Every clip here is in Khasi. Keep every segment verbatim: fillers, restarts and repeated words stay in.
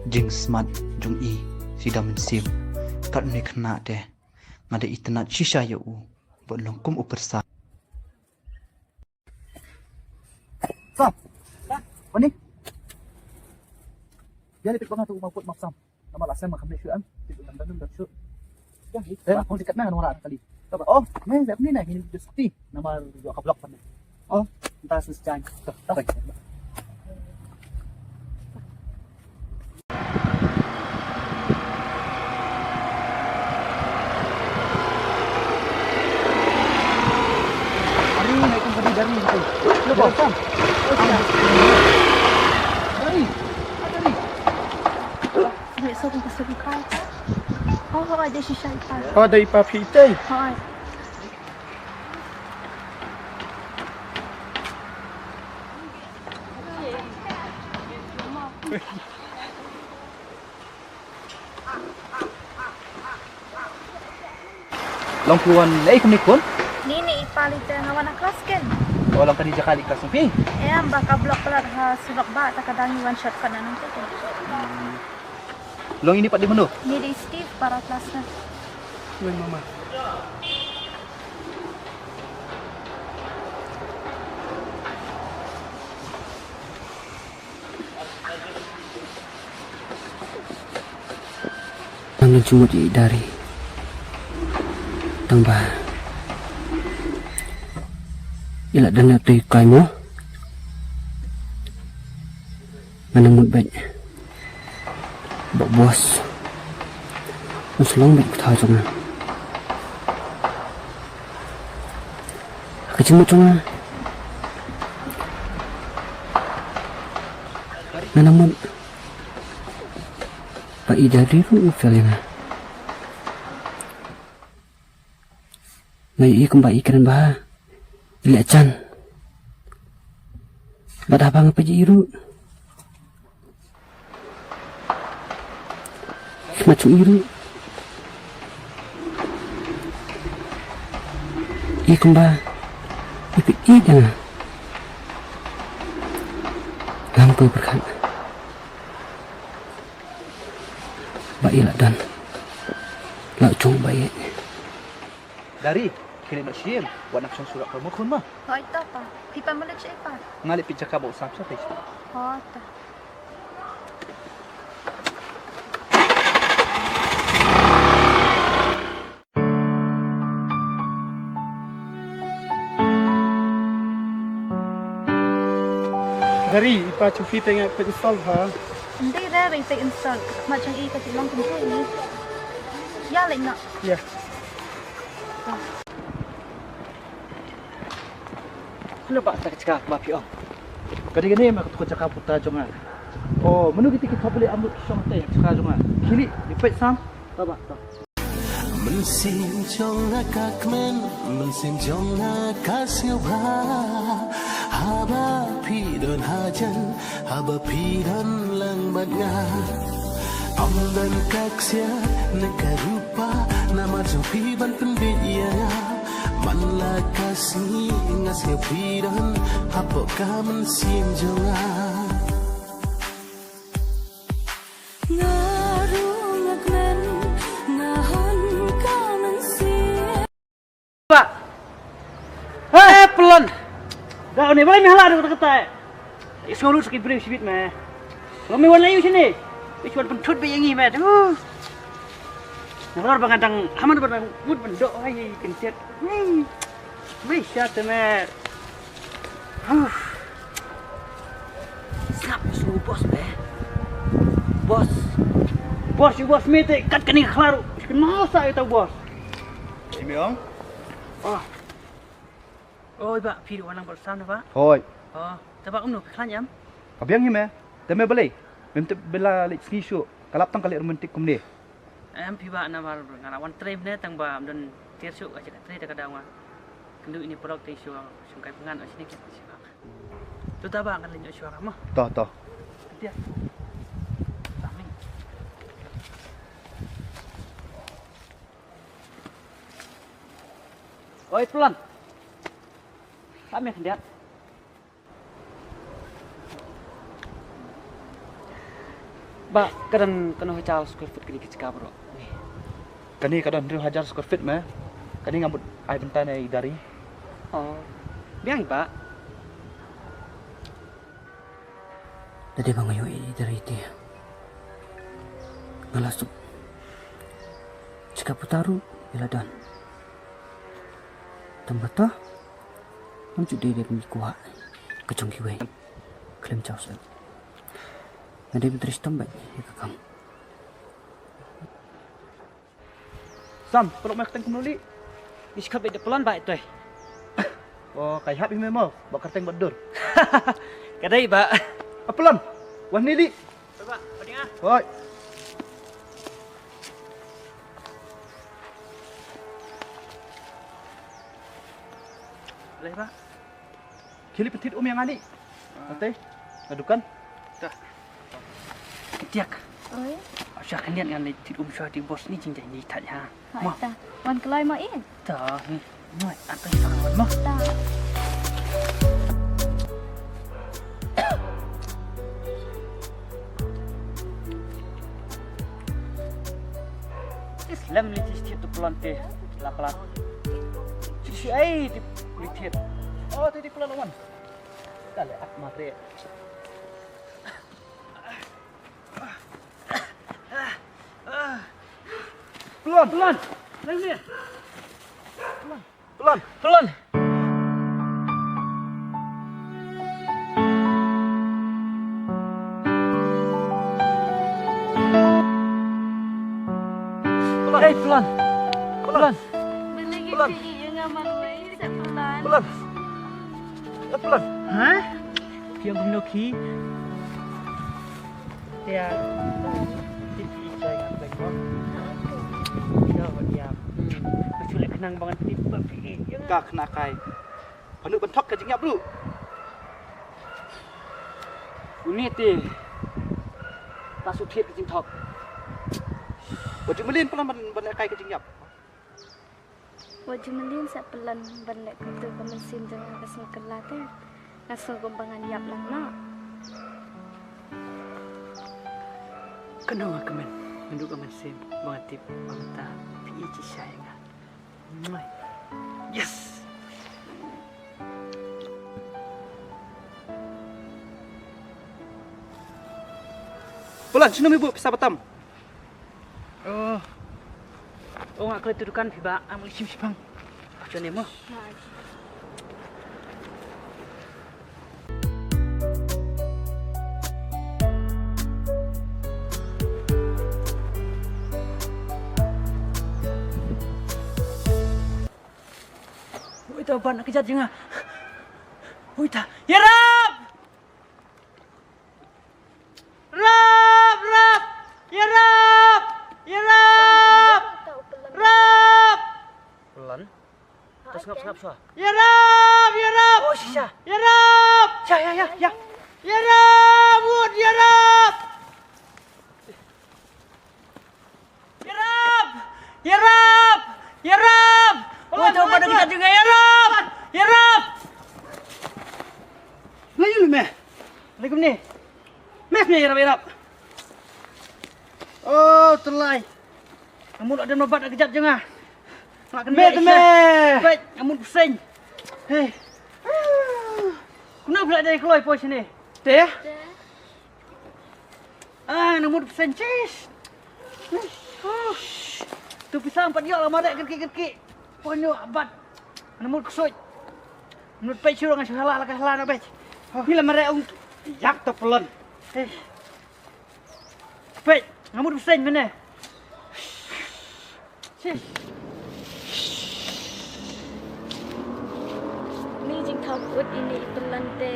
Jingsmat jong i, sida mynsiem. Katne khynnah te, nga da itynnad shisha ïa u, bad long kum u pyrsa. Sam. Mani. Ïa lipit bang tu ma put map Sam. Nama la Sam ma kham leh shuh am. Lipit bang tu shuh. Ïa, eh, kong dekat na kan wala kali. Oh, ni dah ni na hin just ti. Nama ïa ka block pan. Oh, entah sus jan. Tuh, tuh. Dari, naik kan tadi dari itu. Lupa. Dari. Dari. Wait, so kung gusto ko kahit. Oh, hawa, di siya siya ipa. Oh, dai pa phi te. Hawa. Long phi wan lei kumne khun? Ni ni ipa lei te nga wan ha klas ken. Oh, long kane jaka lei klas phi? Em, ba ka block palat ha surok ba ta ka dang wan shortcut na nang te. Hmm. Long ini pat dei mano? Ni dei Steve para klas na. Wen mama. Ngan jumut ïa i Dari. Tang ba i la dang ïa tei kai mo. Ngan mut bad ba boss un sa long bad ka kta jong nga. Ka jingmut jong nga. Nga nang mut ba i Dari ruh u fail ïa nga. Nga ïohi kumba i kren bha, i leh jan. Bad haba nga peit ïa i ruh, khmat jong i ruh, i kumba i peit ïa nga. Ngam pyrkhat ba i la don la u jong ba i. Dari, khie leit noh shim, wat nang shong shuh ruh ka mut khun ma. Hooid to pa. Phi pan mynta shaei pa? Nga leit peit jaka ba u Sam sha phi. Hooid to. Dari, i pa jong phi te nga peit install ha. Ym dei re ba i peit install. Khmat jong i ka ti long kumta i. Ïa leit noh. Ïa. Hello, bah, ta ka jaka ba phi ong. Ka dei kane ma ka jaka puta jong nga. Oh, mano kita ki thop lei am lut ki shong te jaka jong nga. Khie leit, ïa peit Sam. Bah, bah, bah. Mynsiem jong nga ka kmen, mynsiem jong nga ka sngewbha. Haba phi don hajan, haba phi don lang bad nga. Ym don ka ksiar ne ka rupa, namar jong phi ban pynbeit ïa nga. Man la ka sngi nga sngew phi don hapoh ka mynsiem jong nga. Nga ruh nga kmen, nga hon ka mynsiem. Bah. Eh, Phlon. Da une balei me hala da kata. Isngew lut sa ki briew shibit me. Long me wan lei u shane. Me shu wan pynthut beit ïa ngi me. Duh. Nalor ba nga dang haman ba dang mut ban doh ha ïa i kyntiat. Hmm. Me sha te me. Huh. Sngap shu boss me. Boss. Boss, ïa boss me te kat kane ka khla ruh. Kynmaw sa ïa uta u boss. Ïa me ong? Oh. Oi, bah, phi ruh wan lang bad u Sam na, bah? Hooid. Oh, te bah kumno, phi khlaiñ em? Ka biang hi me. Te me balei? Mem tip ba la leit sngi shuh. Ka lap tang ka leh romantic kumne. Em phi bah, namar nga la wan trei ne tang ba ym don tiar shuh ka jaka trei te ka daw nga. Kynduh ine paralok te shu shong kai pyngan o shini kit shu bah. Tu ta bah ngan leit shu ka mo. To, to. Tiar. Saming. Oi, Phlon. Kame khyndiat. Bah, ka don katno hajar square feet kane ka jaka baroh? Kane ka don hynriew hajar square feet ma. Kane nga mut ai bynta na i Dari. Oh. Biang i Bah. Da dei ba nga ïohi i Dari te, nga la suk. Jaka puta ruh ïa la don. Tang ba to ngam ju dei dei ban ïa kwah ka jong kiwei. Khlem jaw seh. Nga dei ban trei shitom bad ïa ka kam. Sam, paralok, me kyrteng kumno lei? Ngi shu khot beit da Pylon Bah, itoi. O, ka ïahap hi me mo, ba kyrteng ba dur. Ka dei Bah. A Pylon, wan ni lei. Bah, wan ni ah. Hoi. Lei Bah. Khie leit pynthied um ïa nga lei. Ate, ka dukan. Ta. Ktiak. Oi. Sha khyndiat ngan leit thied um sha ti boss ni jingjai ni thait ha. Hai ta. Wan kloi mo in. Ta ni. Noi, ate sa wan mo. Ta. Is lem ni ti ti tu pelon te. La pelan. Sisi ai di litit. Oh, tadi pelan wan. Dale, ak matre. Pelan, pelan. Lagi. Pelan. Pelan. Pelan. Pelan. Hei, pelan. Pelan. Pelan. Pelan. Pelan. Eh, pelan. Ha? Phi ong kumno ki? Ïa. Tip i jai ngan beng mo. Ïa, ïa. Hmm. Ka shu leh khnang ba ngan tip ba phi ïa. Ka khnang kai. Panu ban thok ka jingïap ruh. Uni te. Ta shu thied ka jingthok. Ba ju mlien pelan ban, ban leh kai ka jingïap. Wat ju mlien sa pelan ban leh kumto ka mynsiem jong nga ka sngew kylla te. Nga sngew kumba ngan ïap lang noh. Kano nga kmen, nga duh ka mynsiem ba nga tip ba mynta phi ïeit shisha ïa nga. Yes. Pelan, shano me buh pisa batam? Oh. Oh, nga klet tu dukan phi ba am ngi shim shipang. Ka chon ne mo. Ui ta ban ka jat jnga. Ui ta. Yarap! Rap, rap! Ïarap! Ïarap! Rap! Pelan. Terus ngap, ngap shuwa. Ïarap! Ïarap! Oh, shisha. Ïarap! Sha, ya, ya, ya. Ïarap! Wut, ïarap! Ïarap! Ïarap! Ïarap! Woi, to pada kita juga ïarap! Ïarap! Melayu lu meh. Alaikum ni. Mes meh ïarap ïarap. Oh, telai. Kamu nak ada nobat nak kejap je ngah. Nak kena meh. Baik, kamu pusing. Hei. Kenapa nak ada keluar pos sini? Teh. Ah, namut phew sen, sis. Tu pisa empat ïoh la mareh kerkik-kerkik. Ponyo abat. Namut ksuid. Namut peit shuh nga shu hala la ka hala na peit. Ni la mareh ong yak ta pelon. Eh. Peit, namut phew sen mene. Ni jingthok ut ini i pelan te.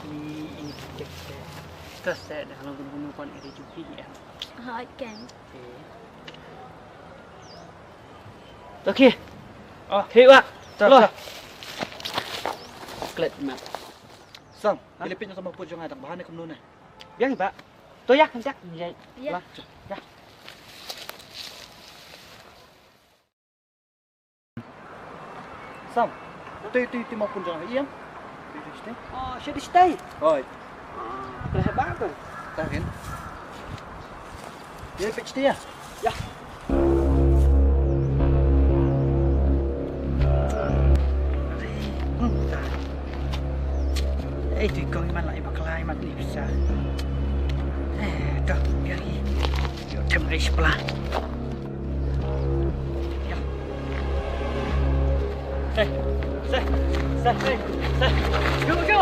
Ni ini kek te. Terus saya dah lalu bunuh kon iri jupi ya. Ha, kan. Okey. Oh, hei wak. Terus. Klet mat. Sang, pilih pin sama put jong adang bahan ni kemlu ni. Biang ba. To ïa kan jak. Ïa. Ïa. Sam, tu tu tu mau pun jangan iya. Tu tu sini. Oh, sini sini. Oi. Terus ba tu. Tahin. Ïa, peit shatei ïa. Ïa. Ei, tu i kong i man la i bakla i man i pisa. Eh, tu, ïa i. Ïa, tem ei shipla. Ïa. Seh, seh, seh, seh. Shu, shu.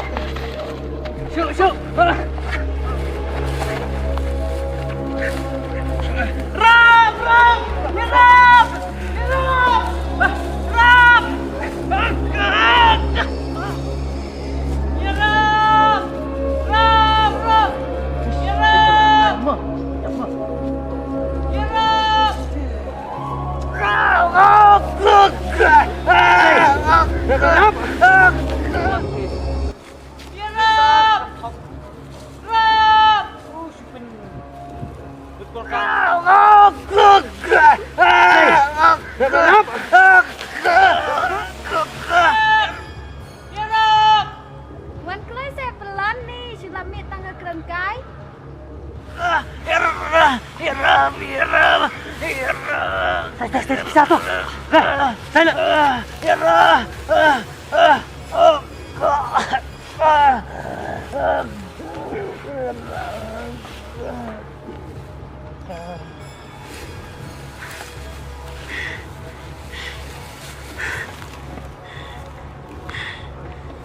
Shu, shu. Ah. Ram, ram, ram, ram. Ah, ram. Ah, ah. Ya ram. Ram, ram. Ya ram. Ya ram. Wan kloi sa pynlong ni, shu la mih tang ka kren kai. Sai, sai, sai, sai, satu. Sai, sai, sai.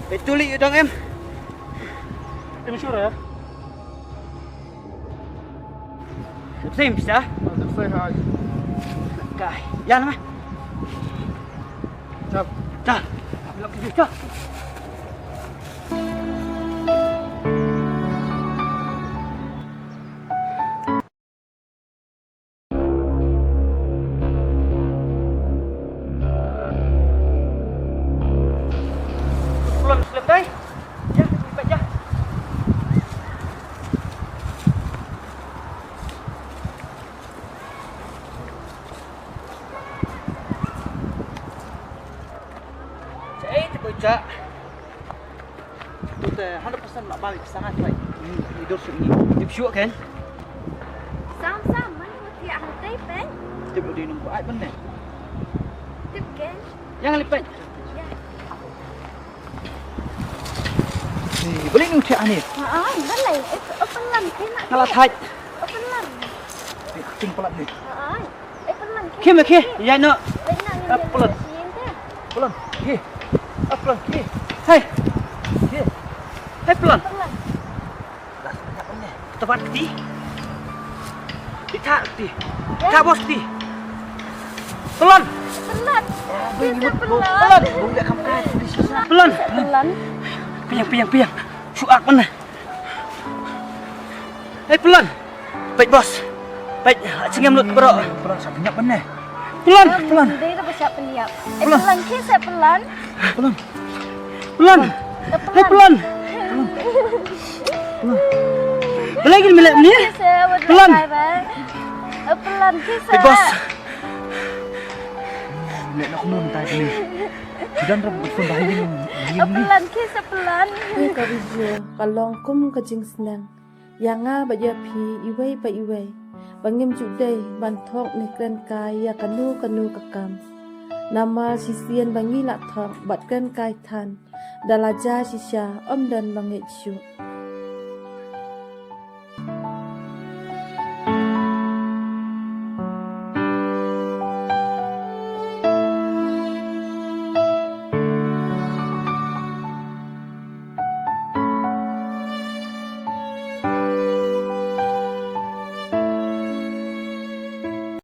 Betul i dong em. Em sure ya. Sim sa. Sim hai. Kai. Ya nama. Chap. Chap. Lok di chap. Pulon slem dai. Ya, lipat ya. Cei te bocah. Tu te hundred percent lah balik sangat baik. Ni, ni dur sini. Tip syuk kan? Sam, sam, man ko tiak hantai pen. Tip udah nunggu ai benar. Tip kan? Yang lipat. Ya. Ni, boleh ni udah ani. Ha, ah, boleh. Eh, open lan kena. Kalau tight. Open lan. Ting pelat ni. Ha, ah. Khie ma khie, ïa no. Aplan. Aplan, khie. Aplan, khie. Hai. Khie. Hai, plan. Tabat kti. Ita kti. Ita bos kti. Plan. Plan. Plan. Plan. Piang, piang, piang. Shuak mana. Hai, plan. Peit, bos. Peit, sngem lut, bro. Plan, sa pynïap ban ne. Plan, plan. Dei da ba sa pynïap. Eh, plan. Plan, ki sa plan. Plan. Plan. Hai, plan. Plan. Plan. Plan. Plan, ki sa. Peit, bos. Leh na kumno mynta kane. Sudan rap bukun bahayim. Plan, ki sa plan. Ka video ka long kum ka jingsneng. Ïa nga bad ïa phi iwei pa iwei ba ngim ju dei ban thok ne kren kai ïa kano kano ka kam. Namar shisien ba ngi la thok bad kren kai than, da la jia shisha ym don ba ngeit shuh.